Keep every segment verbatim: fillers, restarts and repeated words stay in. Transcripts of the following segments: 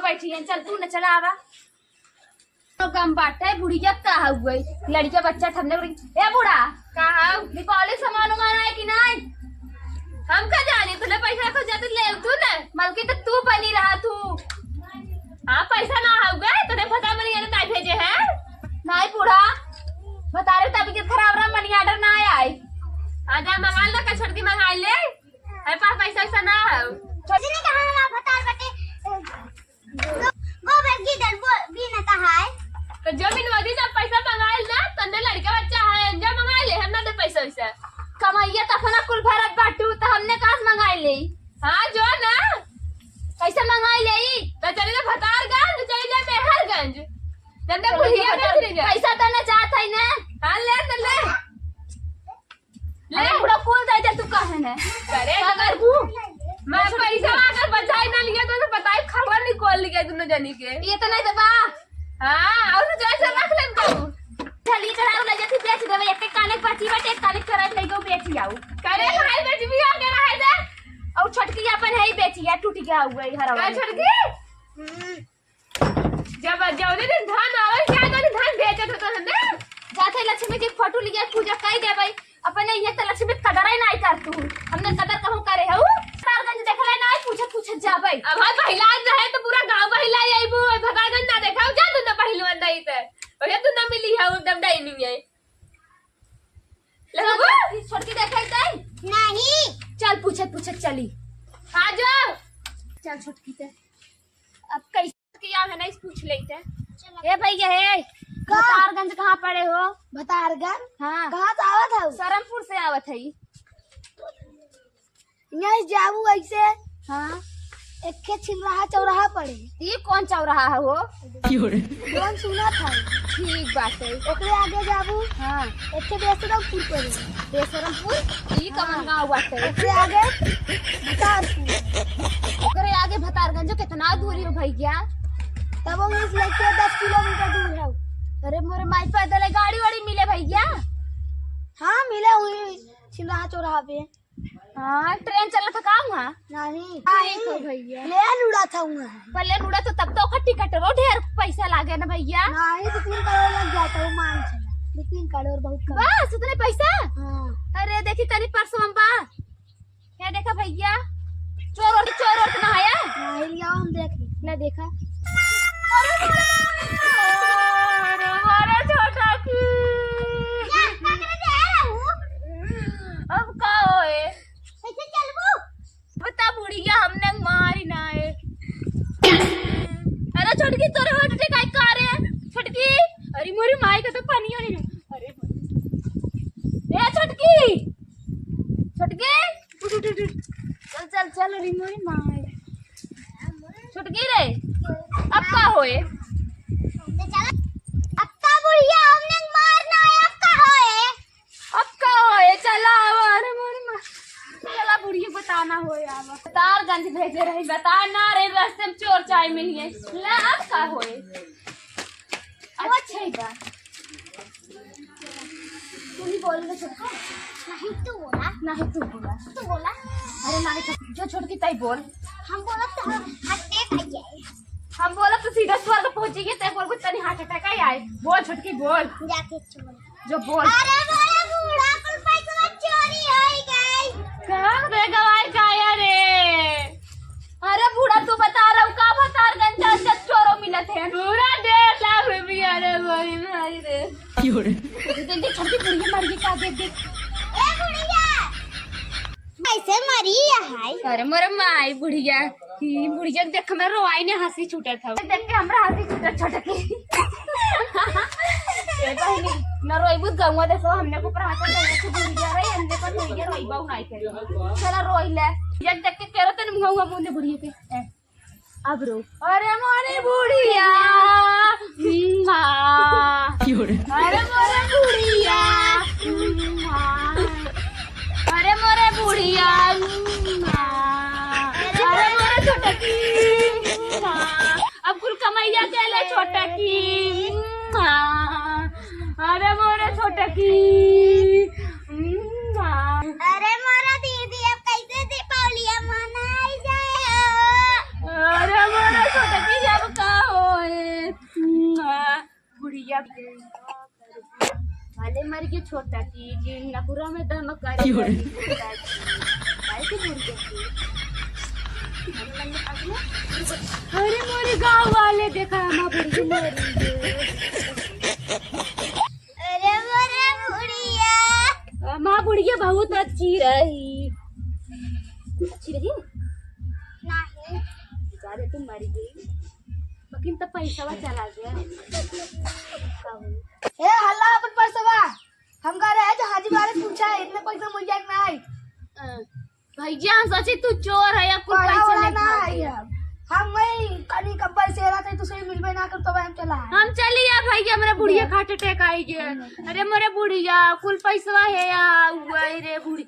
बैठी है, चल तू न चला आवा। तो गम बाटे, बुढ़िया का हुए, लड़िका बच्चा थमने को। ए बूढ़ा, का हौ? दीपावली सामान उमान आए कि नहीं? हम का जानी, तूने पैसा को जब ले तू ने, मलकी तो तू बनी रहा तू। हाँ, पैसा ना होगे, तूने पता बनी है तो ताई भेजे है। नहीं बूढ़ा, बता रहे तभी के खराब रहा, money order ना आए। आजा मंगा ले, का छोटकी मंगा ले, है पास पैसा वैसा ना हो। छोटी ने कहा हमारा भतार बटे। गो-, गोबर गीदड़ बो-, बीनत है। तो जो बिनवादी जब पैसा मंगाइल ना, तन्ने लड़का बच्चा है, जब मंगाइले, हम ना दे पैसा वैसा। कमाइया त अपना कुल भरत बाटू, त हमने कहाँ से मंगाइले? हाँ, जो ना। कैसे मंगाइले? तो चले जा भतारगंज, चले जा मेहरगंज। जब तक चले बुढ़िया जा बेच रही जा। पैसा त ना जात है ना। हाँ, ले तो ले। ले। अरे, पूरा कुल दे दे तू, काहे ने? अरे, का करबू? मैं पैसा अगर बचाई ना लिया तो, तो बताई, खबर निकाल लिया दोनों जनी के। ये तो नहीं दबा। हाँ, और तो जैसे रख ले तू। चली चढ़ाऊ ले जाती, बेच देवे, एक एक काने बची बाटे, एक काने चढ़ाई ले गो बेच आऊ। करे भाई, बेच भी आगे रहे दे। और छोटकी अपन है ही बेची है, टूट गया हुआ है हरवा का में। छोटकी? हम्म। जब जौने दिन धान आवे, क्या तोने धान बेचत होत हने? जाते लक्ष्मी जी फोटो लिया, पूजा कई देबै। अपने ये तो लक्ष्मी कदर ही नहीं कर तू। हमने कदर कहूँ करे हऊ? तारगंज देखले नहीं, पूछत पूछत जाबै। अब हम बहिलात रहे तो पूरा गांव बहिला आईबू, भतारगंज ना देखाऊ, जा तू ना बहिलवन नहीं ते। ओहे तू ना मिली है, एकदम डाइनिंग है। लगबू? चल, छोटकी देखे तई? नहीं। चल, पूछत पूछत चली। आ जाओ। चल, छोटकी ते। अब कैसे किया है ना, इस पूछ लेते हैं। चलो। ए भैया, हे, का? भतारगंज कहाँ पड़े हो? भतारगंज? हाँ। कहाँ से आवत हऊ? सरमपुर से आवत है। यहीं जाबू ऐसे। हाँ। एक खे छिलराहा चौराहा पड़े। ये कौन चौराहा है हो? क्यों रे? कौन सुना था? ठीक बात है। ओकरे आगे जाबू। हाँ। एक खे बेसरमपुर पड़े। बेसरमपुर? ई कवन हाँ। गाँव बाटे? ओकरे आगे भतारपुर। ओकरे आगे भतारगंज कितना दूरी हो भैया? तब हम इस लइके दस किलोमीटर दूर है। अरे मोरे माई, पैदल है, गाड़ी वाड़ी मिले भैया? हाँ, मिले हुई छिलराहा चौराहा पे। हाँ, ट्रेन चलत है का वहाँ? नहीं। ठीक हो भैया। प्लेन उड़ा था वहाँ। प्लेन उड़ा तो तब तो ओकर टिकट रो ढेर पैसा लागे ना भैया। नहीं, दो तीन करोड़ लग जाता, वो मान चला। दो तीन करोड़ बहुत कम। बस उतने पैसा? हाँ। अरे देखी तनी पर्स में बा। क्या देखा भैया? चोर और, चोर और तो ना आया? नहीं, लिया हम देख ली। ना देखा। अरे, अरे, अरे, छोटा की। अब का होए? कैसे चलबू? बता बुढ़िया, हमने मारी ना है। अरे छोटकी, तोरे heart attack आए का रे? छोटकी, अरे मोरी माई का तो पानी होने। अरे ए छोटकी, छोटकी, उठ, उठ, उठ, उठ। चल, चल, चल, अरे मोरी माई। छोटकी रे, अब का होए? अब का बुढ़िया, हमने मार ना है, अब का होए? अब का होए? चला आवा, अरे मोरे माँ। चला बुढ़िया बताना होए आवा। तारगंज भेजे रही, बता ना रे, रास्ते में चोर चाय मिली है। ला, अब का होए? अच्छा ही बा। तू ही बोल दे छोटका। नहीं, तू बोला। नहीं, तू बोला। तू बोला। अरे नहीं, जो छोटकी तई बोल। हम बोला तो हम हटे खाइए। हम बोला तो सीधा स्वर्ग पहुंच जाइए, तई बोल कुछ तनी heart attack आई आए। बोल छोटकी, बोल। जाके चोर। जो बोल। अरे मोरे बूढ़ा कुल पैसा चोरी होई गई। कहाँ रे गवाई काया रे? अरे बूढ़ा तू बता रहा हूँ का भतारगंज से चोरो मिलत है? पूरा डेढ़ लाख रुपया रे भाई, भाई रे। क्यों रे? देख, देख, छोटी बुढ़िया मर गई का, देख, देख। ए बुढ़िया, कैसे मरी है? अरे मोरे माई बुढ़िया, ई बुढ़िया के देख के हमरा रोवाई ने हंसी छूटत हौ। देख के हमरा हंसी छूटत छोटकी। ए बहिनी, न रोइबू गौवा देखो, हमने को पराठा देने से बुढ़िया रही, हमने को रोइया रोइबा उनाई के। चला रोई ले। ये देख के केरो तन मुंह मुंह मुंह बुढ़िया के। ए। अब रो। अरे मोरे बुढ़िया, माँ। क्यों रे? अरे मोरे बुढ़िया, माँ। अरे मोरे बुढ़िया, माँ। अरे मोरे छोटकी, माँ। अब कुल कमैया के ले छोटकी, माँ। अरे मोरे छोटकी, माँ। अरे मोरे दीदी, अब कैसे दीपावली मनाई जाए? अरे मोरे छोटकी, अब ताकि जिन नकुरा में दम करे। काहे के बुढ़िया के? अरे मोरे गाँव वाले, देखा, हमार बुढ़िया मरी गई। अरे मोरे बुढ़िया। हमार बुढ़िया बहुत अच्छी रही। अच्छी रही? नहीं। बेचारे, तू मर गई। लेकिन तो पैसवा चला गया। का हुई? ए, हल्ला अपन पैसवा। हम कह रहे हैं जो हाजी बारे पूछा है, इतने पैसा मिल जाए कि नहीं? अ, भैया, हम सोचे तू चोर है या कुल पढ़ा पैसा वाला लेके ना भाग है गया। हम। हम वही कनी कब्बल से रहते, तुझसे मिलबे ना कर, तो हम चला है। हम चली या भैया, मेरे बुढ़िया दे। Heart attack आई गया। अरे मोरे बुढ़िया, कुल पैसवा है या, वही रे बुढ़ी।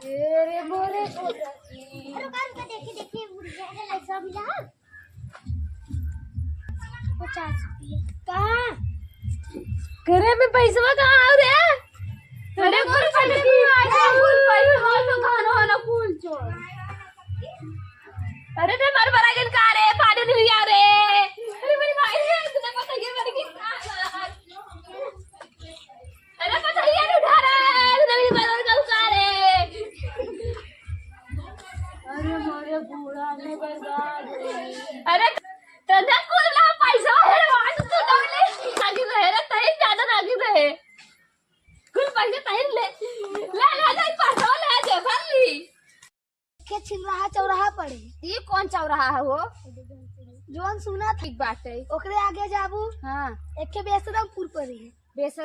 अरे मोरे बुढ़िया। अरे कान का देखी, देखी, बुढ़िया ने पैसा मिला। पचास रुपया। कहाँ? करे में पैसवा कहाँ हो रे? अरे कुल पैसा, कुल पैसा, हो तो खाना वाला कुल चोर। अरे रे, मर मरा गइल का रे? पानी नहीं आ रे। अरे मेरे भाई रे, इतना पता ये मर गई। अरे पता ये नहीं उठा रहा है, इतना भी बदल का उतारे। अरे मोरे बूढ़ा ने बर्बाद हो गई। अरे तने कुल ना पैसा है, आज तू डबले आगे रहे रे, तही ज्यादा आगे रहे। कुल पैसा तही ले। ले, ले, ले, पैसा ले, दे भर ली। के छिलराहा चौराहा पड़े। ये कौन चौराहा है वो? जौन सुना था। ठीक बात है। ओकरे आगे जाबू। हाँ। एक के बेसरामपुर पड़े। बेस-